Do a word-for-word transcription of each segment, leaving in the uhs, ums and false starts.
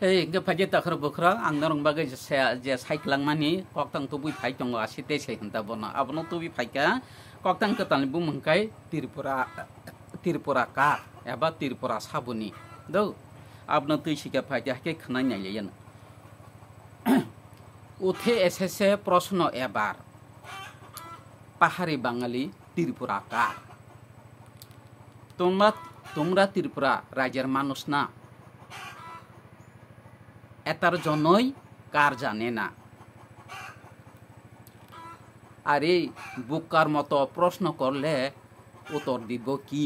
Hei, hwnkhe phaikhe takhro bwkhwrang, ang norok bagwi je sa-, je saikwlangmani koktang tubui phai tongo, asi tei sai hwnta bono. Abono tubui phaikha, koktang kwtalni bumung khe Tripura, Tripura kar eba Tripura saboni. Do, abono twi sikha phaikhe, hakhe khwnai nailaiya no. উঠে এসেছে প্রশ্ন এবার, পাহাড়ি বাঙালি ত্রিপুরা কার? তোমরা, তোমরা ত্রিপুরা রাজ্যের মানুষ না? এটার জন্যই কার জানে না? আরে, বোকার মতো প্রশ্ন করলে উত্তর দিব কি?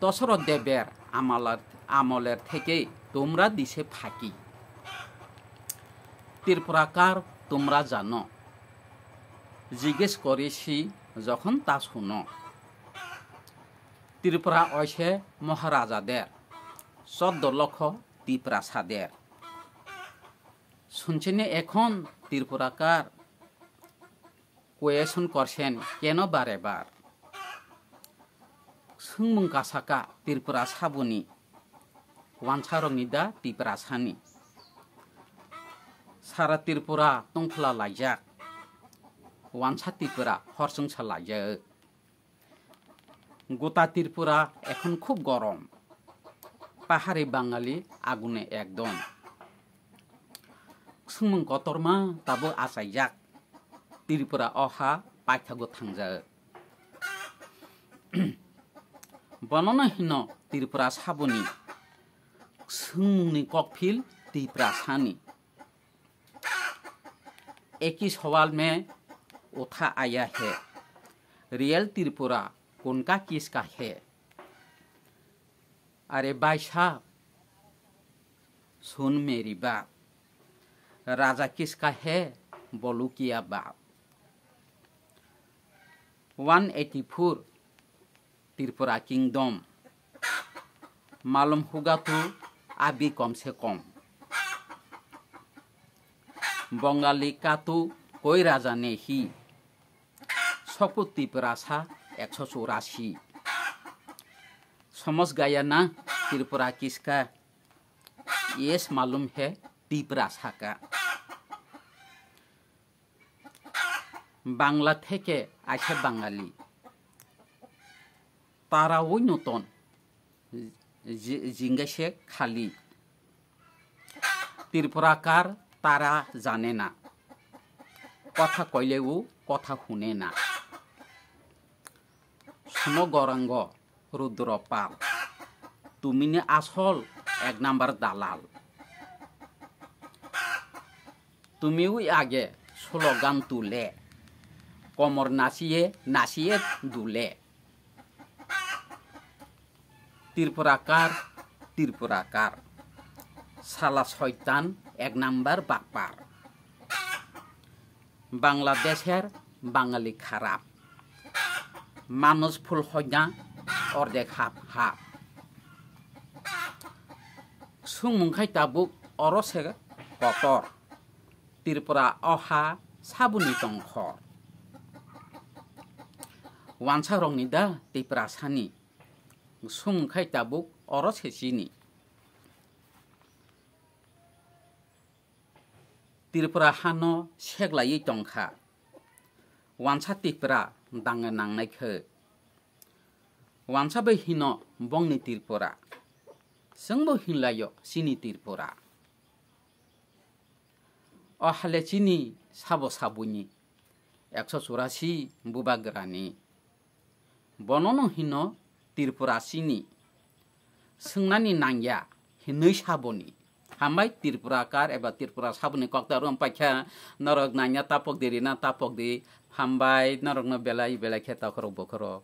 দশরথ দেবের আমলার, আমলের থেকে তোমরা দিছে ফাঁকি। ত্রিপুরা কার তোমরা জানো? জিজ্ঞেস করেছি যখন তা শোনো। ত্রিপুরা অইছে মহারাজাদের, চোদ্দ লক্ষ তিপ্রাসাদের। শুনছেন এখন ত্রিপুরাকার? Question করছেন কেন বারে বার? Swngmung kasaka Tripura saboni, wansarokni da Tiprasani? Sara Tripura tongphla laijak, wansa Tripura horsongsa laijak. গোটা ত্রিপুরা এখন খুব গরম, পাহাড়ি বাঙালি আগুনে একদম। Swngmung kotorma tabuk achaijak, Tripura o ha paithago thangjak. Bonono hino Tripura saboni, swngmungni kokphil Tiprasani. एक ही सवाल में उठा आया है, रियल त्रिपुरा कौन का किसका है? अरे भाई साहब, सुन मेरी बात, राजा किसका है, बोलू क्या बात? One eighty four Tripura Kingdom, मालूम होगा तो अभी कम से कम। बंगाली का तो कोई राजा नहीं, सब तिपरासा एक सौ चौरासी। समझ गया ना त्रिपुरा किसका? यस, मालूम है, तिपरासा का। বাংলা থেকে আসে বাঙালি, তারাও নতুন, জি-, জিজ্ঞাসে খালি। ত্রিপুরাকার তারা জানে না, কথা কইলেও কথা শুনে না। শোনো গৌরাঙ্গ, রুদ্রপাল, তুমি নি আসল এক নাম্বার দালাল। তুমি ওই আগে স্লোগান তুলে, কোমর নাচিয়ে নাচিয়ে দুলে। ত্রিপুরাকার, ত্রিপুরাকার, শালা শয়তান এক নাম্বার বাটপার। বাংলাদেশের বাঙালি খারাপ, মানুষ ফুল হইনা অর্ধেক half half. Swngmung khai tabuk oro se kotor, Tripura o ha saboni tongkhor. Wansarokni da Tiprasani, swngmung khai tabuk oro se chini. Tripura hano seglaiwi tongkha. Wansa Tripura dangna nangnai khe. Wansa bai hino bongni Tripura. Chwngbo hinlaio chini Tripura. O hale chini sabo sabuni. Ekso churasi bubagrani. Bonono hino Tripura chini. Swngnani nangya hinwi saboni. Hambai Tripura kar eba Tripura saboni kokta rom paikha norok nangya tapok di rina tapok di. Hambai norokno belai belai khe takhorok bokhorok.